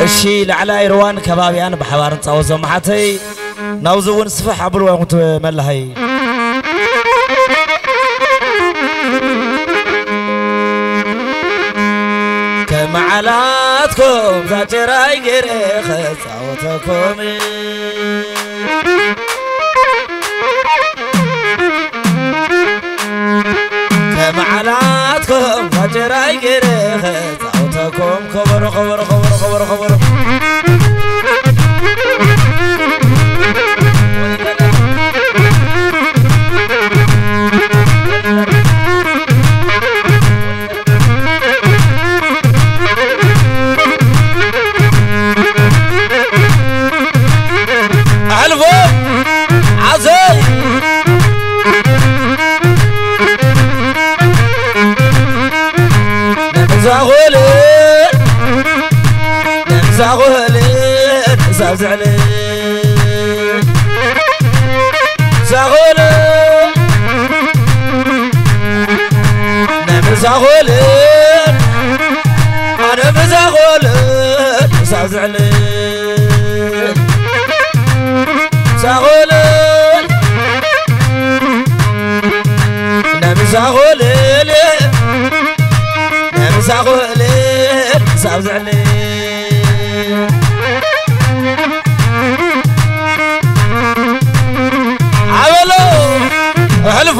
እሺ፣ ላዕላይ ርዋን ከባቢያን ብሓባር ንጻወት ዞም ሓተይ። ናብዚ እውን ስፍሕ ኣብልዎ ይኹን መላሃይ። ከመዓላትኩም ዛጭራይ ገይረ ኸጻወተኩም። ከመዓላትኩም ዛጭራይ ገይረ ኸጻወተኩም። ከበሮ፣ ከበሮ፣ ከበሮ፣ ከበሮ፣ ከበሮ። ኣሕልፎ ዓሰይ ነብዛ ኾለ ነብዛ ኾለ ነብዛ ዝዕለ ዛኾለ ነብዛ ኾለ ኣነ ብዛ ኾለ ነብዛ ዝዕለ ዛኾለ ነብዛ ኾለ ነብዛ ኾለ ነብዛ ዝዕለ ኣበሎ ኣሕልፎ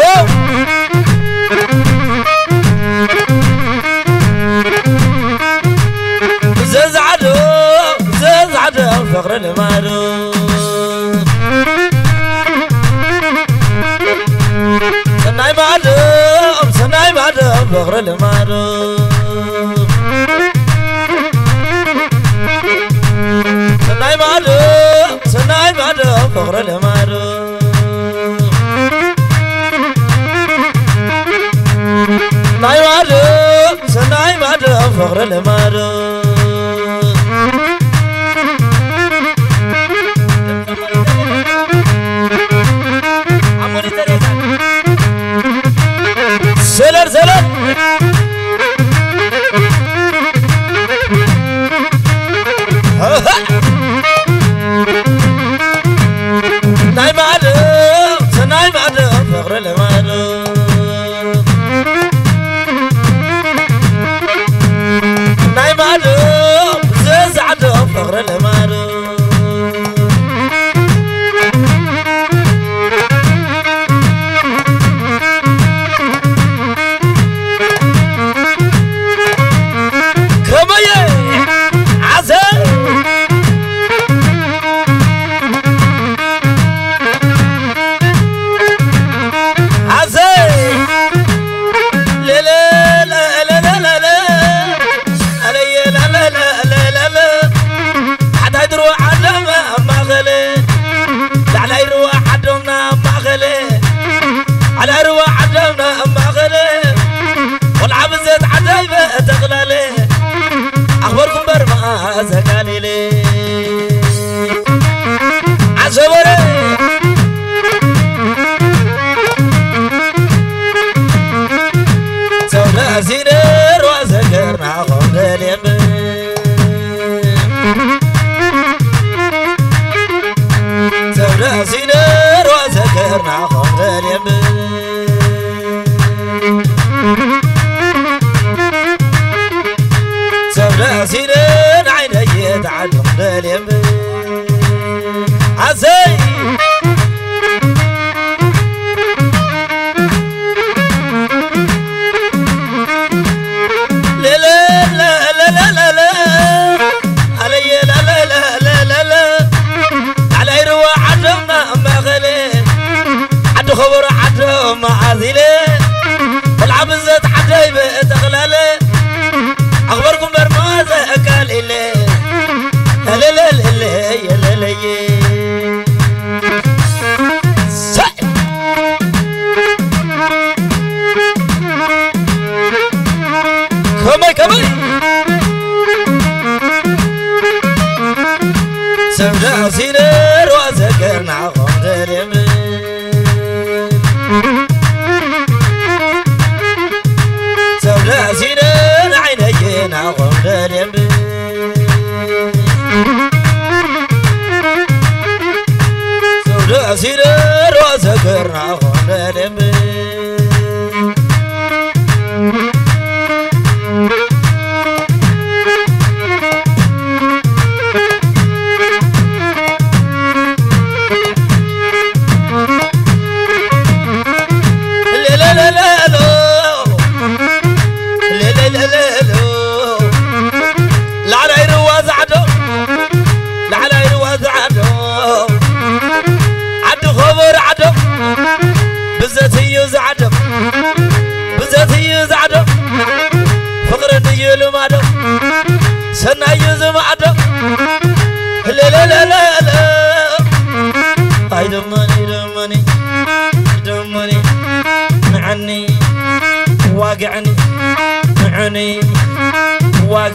ዘዝዓዶ ዘዝዓዶ ፍቕሪ ልማዶ ሰናይ ማዕዶ ሰናይ ማዕዶ ፍቕሪ ልማዶ ሰናይ ማዕዶ ሰናይ ማዕዶ ፍቕሪ ልማዶ ናይ ማዕዶ ሰናይ ማዕዶ ፍቕሪ ልማዶ ሰለል ሰለል ናይ ማዕዶ ሰናይ ማዕዶ ፍቕሪ ልማዶ ናይ ማዕዶ ዘዝዓዶ ፍቕሪ ልማዶ ከመየ ዓሰ ዓሰ ለለለ ለለለ ኣለየ ለለለ ለለለ ሓታይ ድሮ ዓለም ኣብ ማእኸል ላዕላይ ርዋ ዓዶምና ኣብ ማእኸል ዓላይ ርዋ ዓዶምና ኣብ ማእኸል ቆልዓ ብዘት ዓደይ በተቕላለ ኣኽበርኩ እምበር መኣዘጋሊለ ዓሰበረ ሰውዳ ሲነርዋ ዘገርና ኾንደሌም ሰውዳ ሲነርዋ ዘገርና ኾንደሌም ሰብለ ሲነ ንዓይነየ ተዓድም ደልየም ኣሰይ ለለለለለለለ ኣለየ ለለለለለለ ኣላይ ርዋ ዓዶምና እማኸለ ዓዲ ኸበሮ ዓዶም መዓዝ ኢለ ቆልዓ ብዘት ዓደይ ብእተኽላለ ኣኽበርኩም በርማዘ እካል ኢለ እልልልልይ እልልይ ሰይ ከመይ ከመይ ሰብ ደሲነ ርዋ ዘገርና ኾንደልየም ሰብ ደሲነ ንዓይነየና ኾንደልየም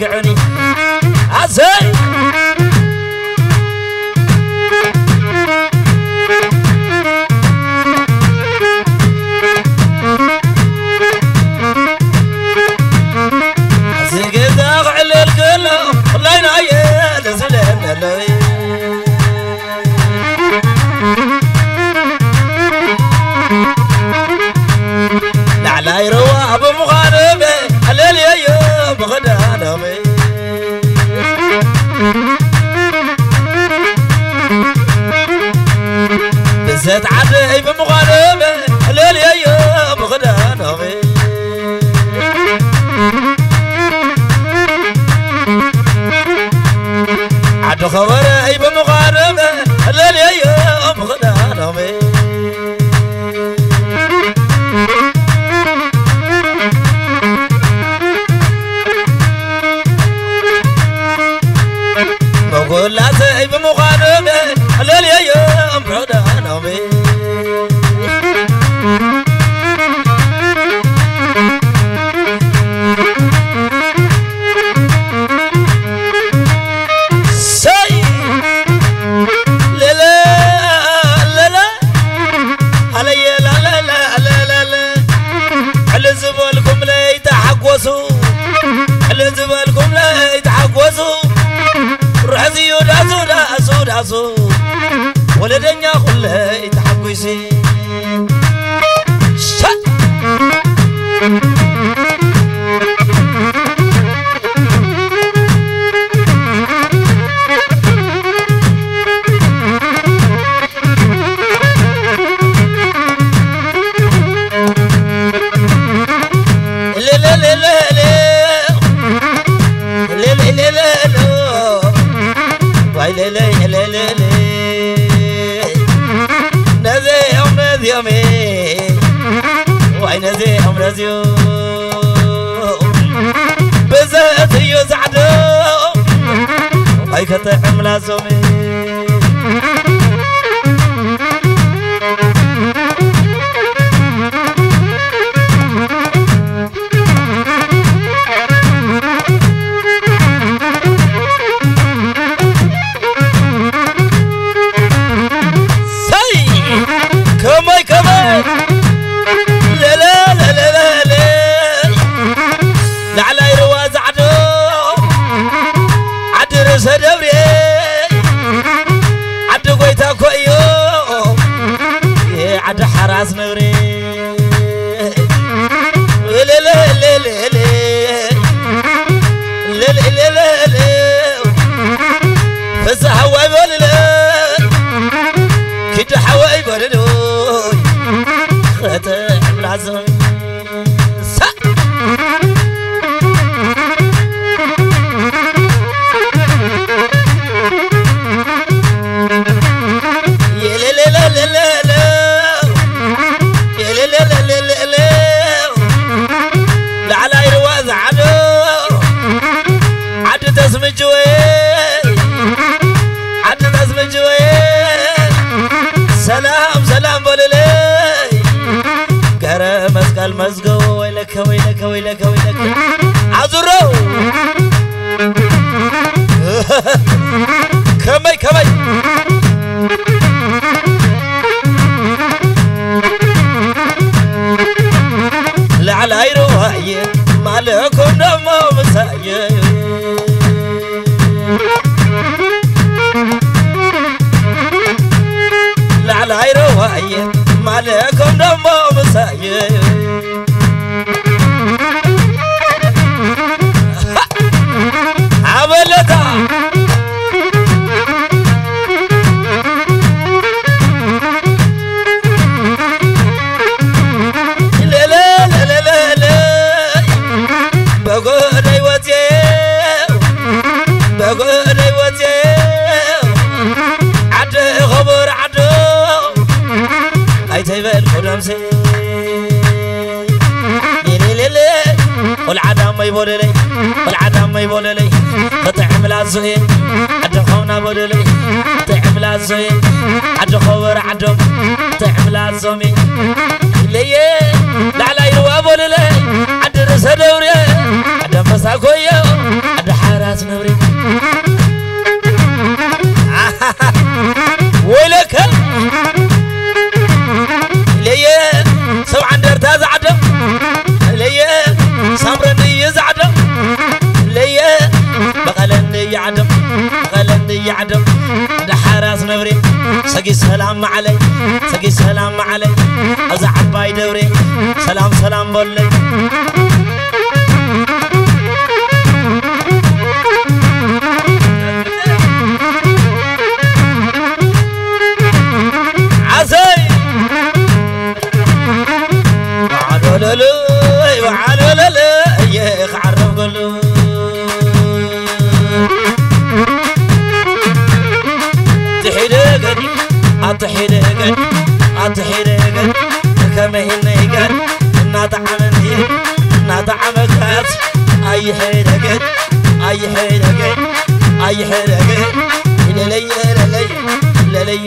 ግዕኒ ኣሰይ እዚ ገዛ ክዕለል ከሎ ኩላይና እየ ደስ ይብለኒ ኣሎ። ላዕላይ ረዋ ብምዃኑ ኣለልየዮ ብኽዳኖም ብዘት ዓደይ ብምዃኑ ኣለልየዮ ብኽዳኖም ዓዲ ኸበረይ ብምዃኖም ኣለልየዮ ብኽዳኖም መጎላተይ ብምዃኖም ኣለልየዮ ብኽዳኖም ሰይ ለለ ለለ ኣለየ ላለለ ለለለ ዕል ዝበልኩም ለይተሓጎሱ ዕል ዝበልኩም ለይተሓጎሱ ርሕዚዩ ዳሱ ዳሱ ዳሱ ወለደኛ ኩለይ ተሓጒሲ ሻ ነዚኦም ነዚኦም ዋይ ነዚኦም ነዚኦም ብዘት እዩ ዛዕዶ ዋይ ከጥዕም ላዞም ሰይ ከመይ ከመይ ለለለለለለ ላዕላይ ርዋ ዛዕዶ ዓዲ ርእሰ ደብሬ ዓዲ ጎይታ እኮ እዮ ዓዲ ሓራስ ነብሬ ለለለለለ ለለለለለ ፍስሓ ዋይ በልለ ኪዱ ሓወይ በልሉ ኸተዕብላዞ ሳ የለለለለለለ የለለለለለለ ላዕላይ ርዋ ዝዓዶ ዓዲ ተስምጅወ ዓዲ ተስምጅወ ሰላም ሰላም በልለይ ገረ መስቀል መዝገቦ ወይለከ ወይለከ ወይለከ ወይለከ ኣዙሮ ከመይ ከመይ ላዕላይ ርዋየ ማለኩም ደሞ ምሳየ ላዕላይ ርዋየ ማለኩም ደሞ ምሳየ ኣበለታ ለለለለለለ በጎደይ ወፅየ በጎደይ ወፅየ ዓዲ ኸቡር ዓዶ ኣይተይበል ኮደምሰ ሌሌሌሌ ቆልዓ ዳሞ ይቦለለይ ቆልዓ ዳሞ ይቦለለይ ክጥዕም ላዞ እየ ዓዲ ኸውና ቦለለይ ክጥዕም ላዞ እየ ዓዲ ኸበረ ዓዶም ክጥዕም ላዞም እየ ለየ ላዕላይ ርዋ ቦለለይ ዓዲ ርእሰ ደብርየ ዓዲ ኣንበሳ ኮዮ ዓዲ ኣስነብሪ ወይለከ ለየ ሰብ ዓንደርታ ዝዓደም ለየ ሳምረኒ ዝዓደም ለየ በቐለኒ ይዓደም በቐለኒ ይዓደም ደሓር ኣስነብሪ ሰጊ ሰላም መዓለይ ሰጊ ሰላም መዓለይ ኣዛ ዓባይ ደብሪ ሰላም ሰላም በለይ ዓሰይ በዓል ወለለይ በዓል ወለለይ ክዓረብ ከሎ ትሒደ ገድ ኣትሒደ ገድ ኣትሒደ ገድ ከመይ ነይ ገድ እናተዓመን እናተዓመካት ኣይሕደ ገድ ኣይሕደ ገድ ኣይሕደ ገድ ኢለለይ ኢለለይ ኢለለይ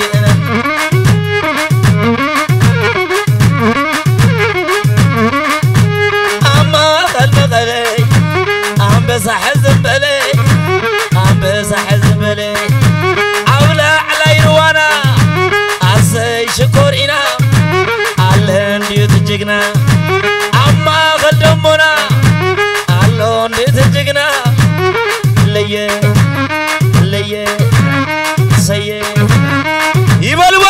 ኣማ ኸልመኸለይ ኣንበሳ ሕዝም በለይ ኣንበሳ ሕዝም በለይ ኣብ ላዕላይ ርዋና ኣሰይ ሽኮር ኢና ኣለ እንድዩ ትጅግና ኣብ ማእኸል ደሞና ኣሎ እንድዩ ትጅግና ለየ ለየ ሰየ ይበልወ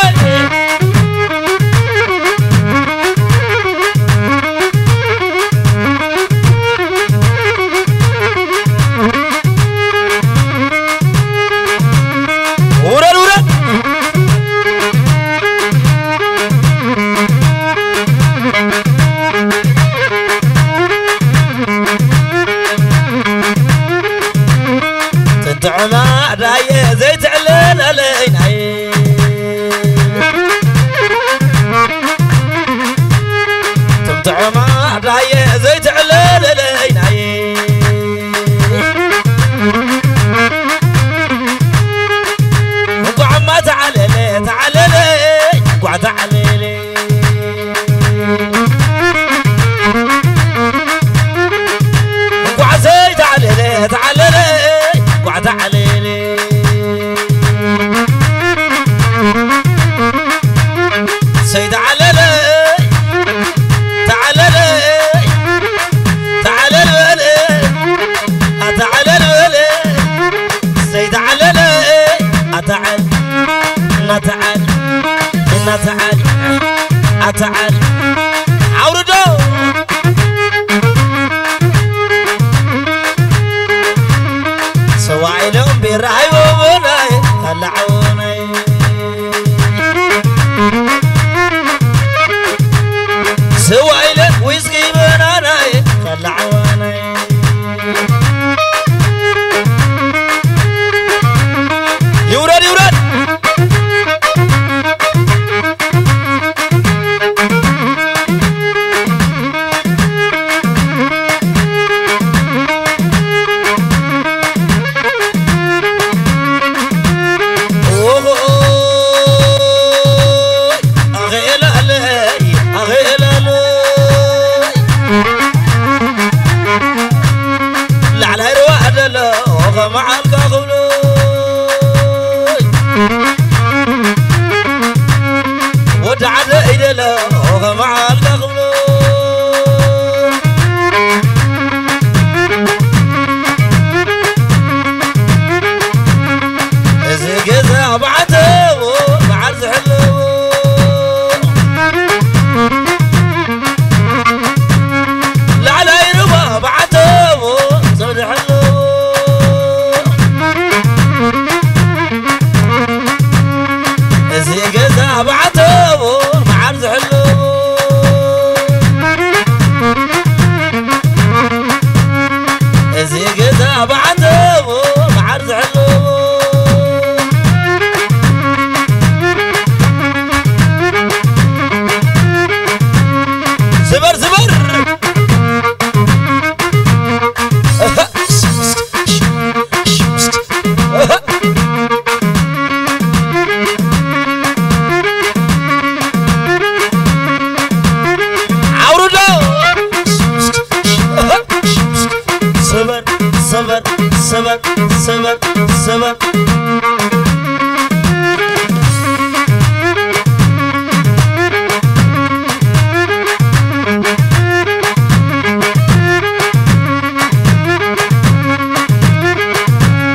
ውረድ ውረድ ትጥዕማ ዳየ ዘይትዕለለለይ ናይ ትጥዕማ ዳየ ዘይትዕለለለይ ናይ እንኳዕማ ተዓለለ ተዓለለ እንኳዕ ተዓለለ እንኳዕ ሰይ ተዓለለ ተዓለለ እንኳዕ ተዓለለ ሰይ ተዓለለ ተዓለለ ተዓለል በለ ኣተዓለል በለ ሰይ ተዓለለ ኣተዓል እናተዓል እናተዓል ኣተዓል ኣውርዶ ሰዋዒሎም ቢራ ሃይቦቦናይ ካላዓቦናይ ስዋ ኢለ ዊስኪ በናናይ ካላዓቦናይ ይውረድ ይውረድ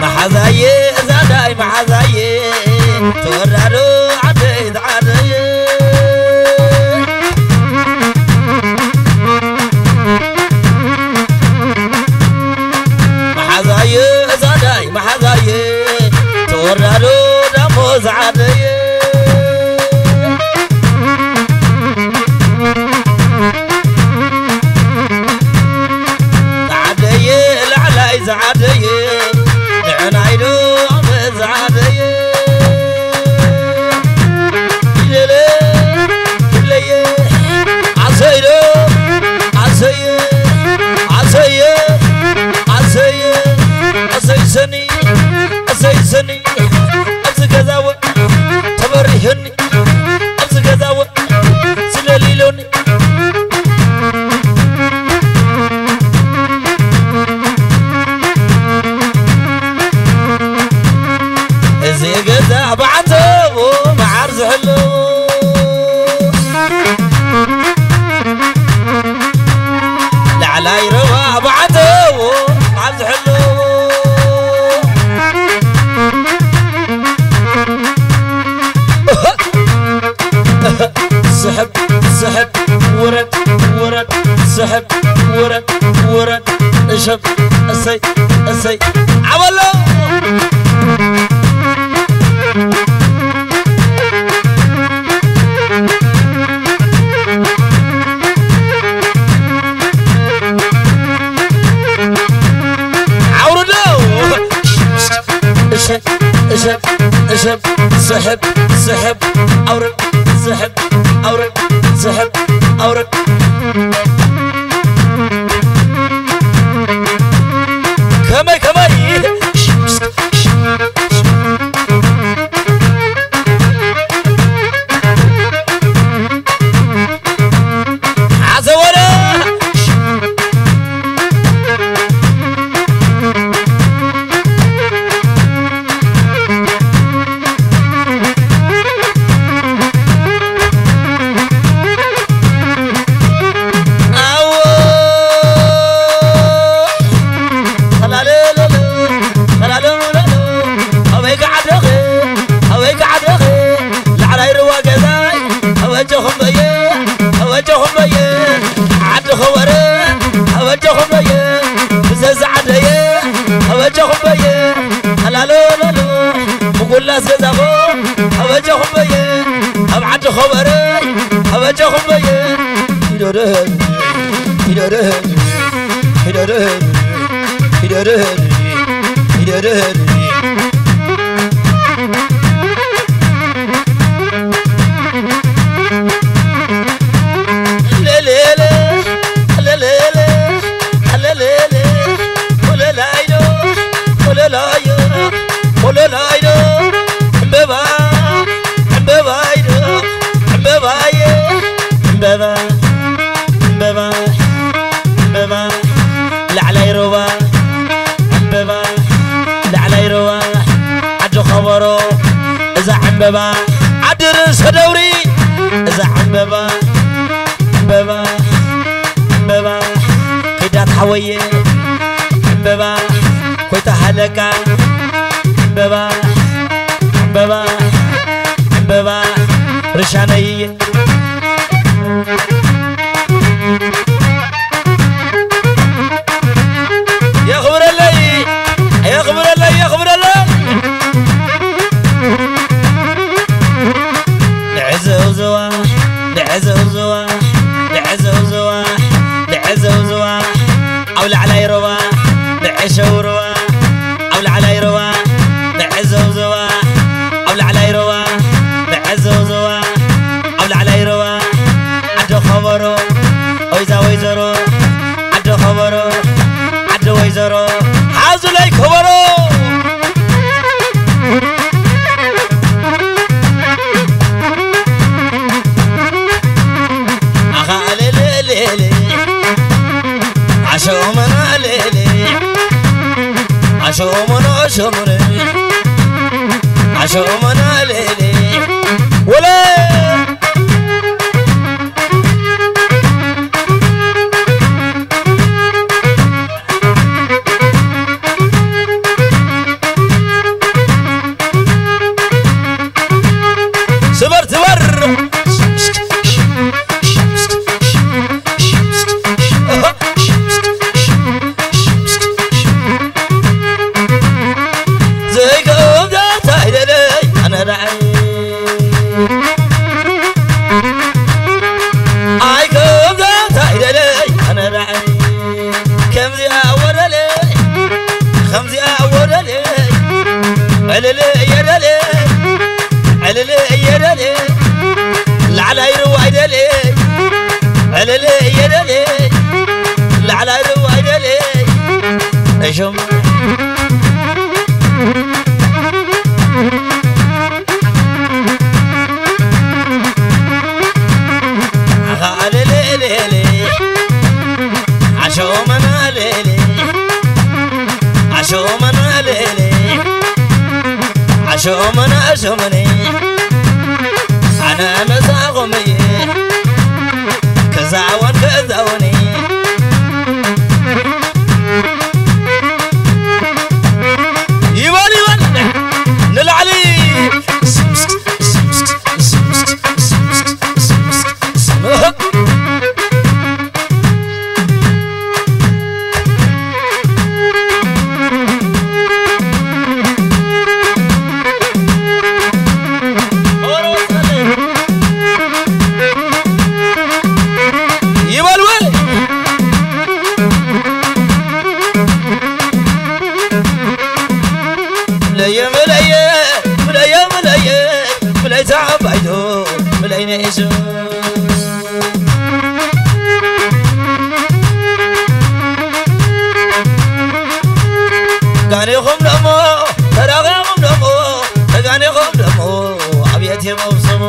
መሓዛየ እዛ ዳይ መሓዛየ ተወዳዶ ዓደይ ዝዓደየ መሓዛየ እዛ ዳይ መሓዛየ ተወዳዶ ዳሞ ዝዓደየ ዝዓደየ ላዕላይ ዝዓደየ ንዕናይ ዶ ኣመ ዝዓደየ ኢለለ ኢለየ ኣሰይዶ ኣሰየ ኣሰየ ኣሰየ ኣሰይ ሰኒ ኣሰይ ሰኒ ኣብዚ ገዛወ ተበሪህኒ ኣብዚ ገዛወ ስለሊሎኒ እዚ ገዛ ብዓተቦ መዓር ዝሕለዎ ላዕላይ ረባ ብዓተቦ መዓር ዝሕለዎ ስሕብ ስሕብ ውረድ ውረድ ስሕብ ውረድ ውረድ እሸብ እሰይ እሰይ ዓበሎ ዓውርዶ እሸብ እሸብ እሸብ ስሕብ ስሕብ ኣውርድ ስሕብ ኣውርድ ስሕብ ኣውርድ ከመይ ከመይ ሓሰወደ ኣዎ ኸላለለሎ ኸላለለሎ ኣበይ ከዓደኸ ኣበይ ከዓደኸ ላዕላይ ርዋ ገዛይ ኣበጀኹም በየ ኣበጀኹም በየ ዓዲ ኸወረ ኣበጀኹም በየ ብዘዝዓደየ ኣበጀኹም በየ ኸላለለሎ ምጉላስ ገዛኹም ኣበጀኹም በየ ኣብ ዓዲ ኸወረ ኣበጀኹም በየ ሂደደን ሂደደን ሂደደን ሂደደን ሂደደን ለለለ ለለለ ለለለ ወለላይዶ ወለላዮ ወለላይዶ ዕምበባ ዕምበባይዶ ዕምበባየ ዕምበባ ዕምበባ ዕምበባ ላዕላይ ሮባ ዕምበባ ላዕላይ ሮባ ዓዲ ኸበሮ እዛ ዕምበባ ዓዲ ርእሰ ደብሪ እዛ ዕምበባ ዕምበባ ዕምበባ ኪዳት ሓወየ ዕምበባ ኮይታ ሃለቃ ዕምበባ ዕምበባ ዕምበባ ርሻነይ የኽብረለይ የኽብረለይ የኽብረለይ ንዕዘውዝዋ ንዕዘውዝዋ ንዕዘውዝዋ ንዕዘውዝዋ ኣብ ላዕላይ ሮባ ንዕሸው ሮባ ኣብ ላዕላይ ሮባ ንዕዘውዝዋ ኣብ ላዕላይ ሮባ ንዕዘውዝዋ ኣብ ላዕላይ ሮባ ዓዲ ኸበሮ ወይዛ ወይዘሮ ዓዲ ኸበሮ ዓዲ ወይዘሮ ሓዙለይ ከበሮ ኣኻ ሌሌሌሌ ኣሸኦመና ሌሌ ኣሸኦመና ሸምረ ሸመና ሌሌ ወለ ስበር ትበር ዘይከምዛ ታይደለይ ኣነ ዳዓይ ኣይከምዛ ታይደለይ ኣነ ዳዓይ ከምዚኣ ወደለይ ከምዚኣ ወደለይ ዕልል እየደለይ ዕልል እየደለይ ላዕላይ ርዋይ ደለይ ዕልል እየደለይ ላዕላይ ርዋይ ደለይ እሾም ኣኻ ለለለለ ዓሾ መናለለ ዓሾ መናለለ ዓሾ መናሾ መነ ኣነ መሳኹም እየ ክዛወን ክዛወን ይበል ይበል ንላዕሊ ይበል ወይ ለየ መለየ መለየ መለየ መለይታ ዓባይቶ መለይ ነኢሱ ጋኔኹም ደሞ ተራኺኹም ደሞ ተጋኔኹም ደሞ ኣብየት የመብሰሙ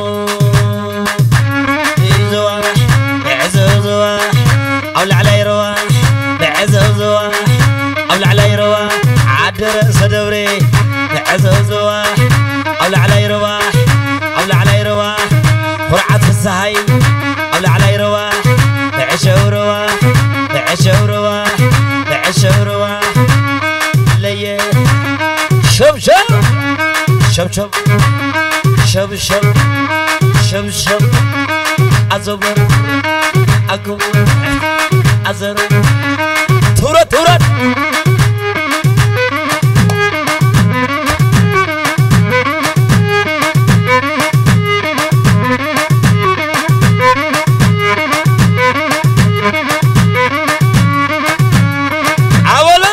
ይዘዋ ይዕዘዝዋ ኣብ ላዕላይ ረዋ ይዕዘዝዋ ኣብ ላዕላይ ረዋ ዓዲ ርእሰ ደብሬ ይዕዘዝዋ ኣብ ላዕላይ ረዋ ኣብ ላዕላይ ረዋ ኩርዓት ፍስሃይ ኣብ ላዕላይ ረዋ ብዕሸው ረዋ ብዕሸው ረዋ ብዕሸው ረዋ ለየ ሸብሸብ ሸብሸብ ሸብሸብ ሸብሸብ ኣዘውር ኣገውር ኣዘር ትውረድ ትውረድ ዓወሎ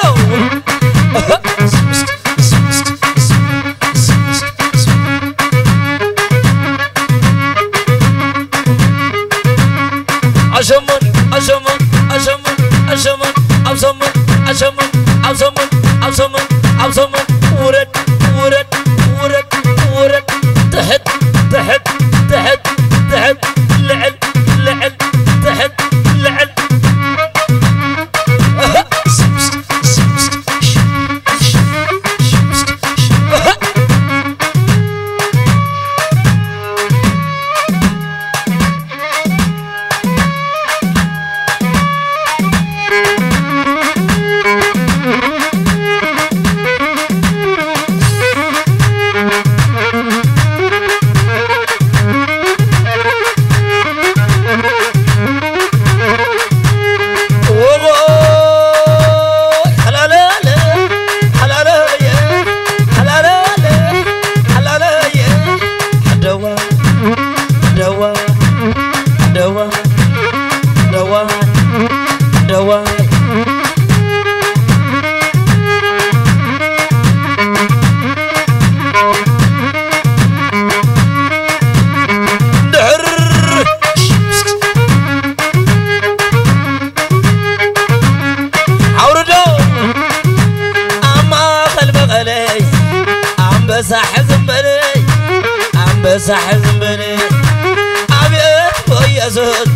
ኣሸመን ኣሸመን ኣሸመን ኣሸመን ኣብ ሰመን ኣሸመን ኣብ ሰመን ኣብ ሰመን ኣብ ሰመን ውረድ ውረድ ውረድ ውረድ ትሕት ትሕት ትሕት ትሕት ልዕል ልዕል ትሕት ልዕል ደዋ ደዋ ድሕር ኣውርዶ ኣብ ማእኸል መቐለይ ኣንበሳ ሕዝም በለይ ኣንበሳ ሕዝም በለይ ኣብየት ወየሱስ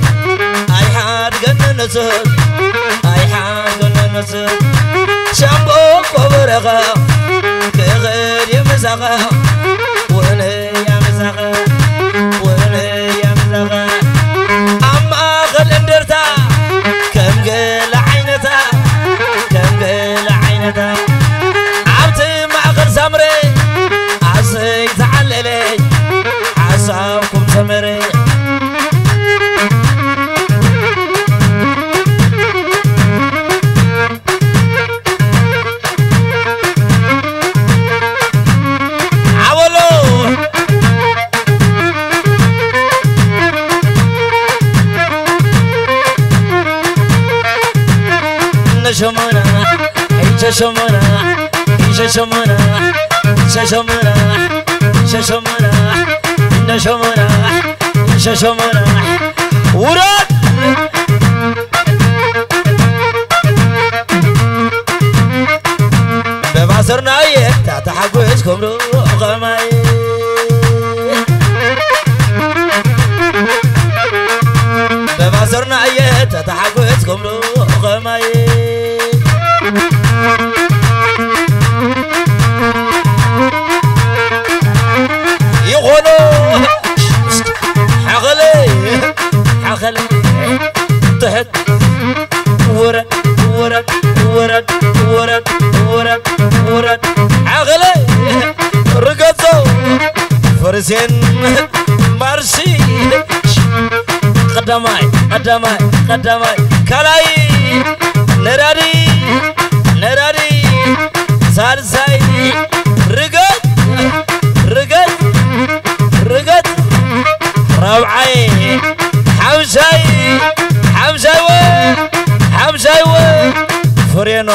ኣይሓድገኒ ንሱስ ኣይሓድገኒ ንሱስ ሻምቦቆ በረኻ ክኸድ ይምሳኻ ሸሞና ሸሸሞና ሸሸሞና ሸሸሞና እንደ ሸሞና ሸሸሞና ውረድ በባሰርና እየ ታተሓጎስ ከምሮ ኸማይ በባሰርና እየ ታተሓጎስ ከምሮ ኸማይ ይኾኖ ሓኸለ ሓኸለ ትሕት ውረድ ውረድ ውረድ ውረድ ውረድ ውረድ ሓኸለ ርገጾ ፈርሴን ማርሲ ቀዳማይ ቀዳማይ ቀዳማይ ካልኣይ ነዳዲ ነዳዲ ሳልሳይ ርገጽ ርገጽ ርገጽ ራብዓይ ሓምሻይ ሓምሻይወ ሓምሻይወ ፍሬኖ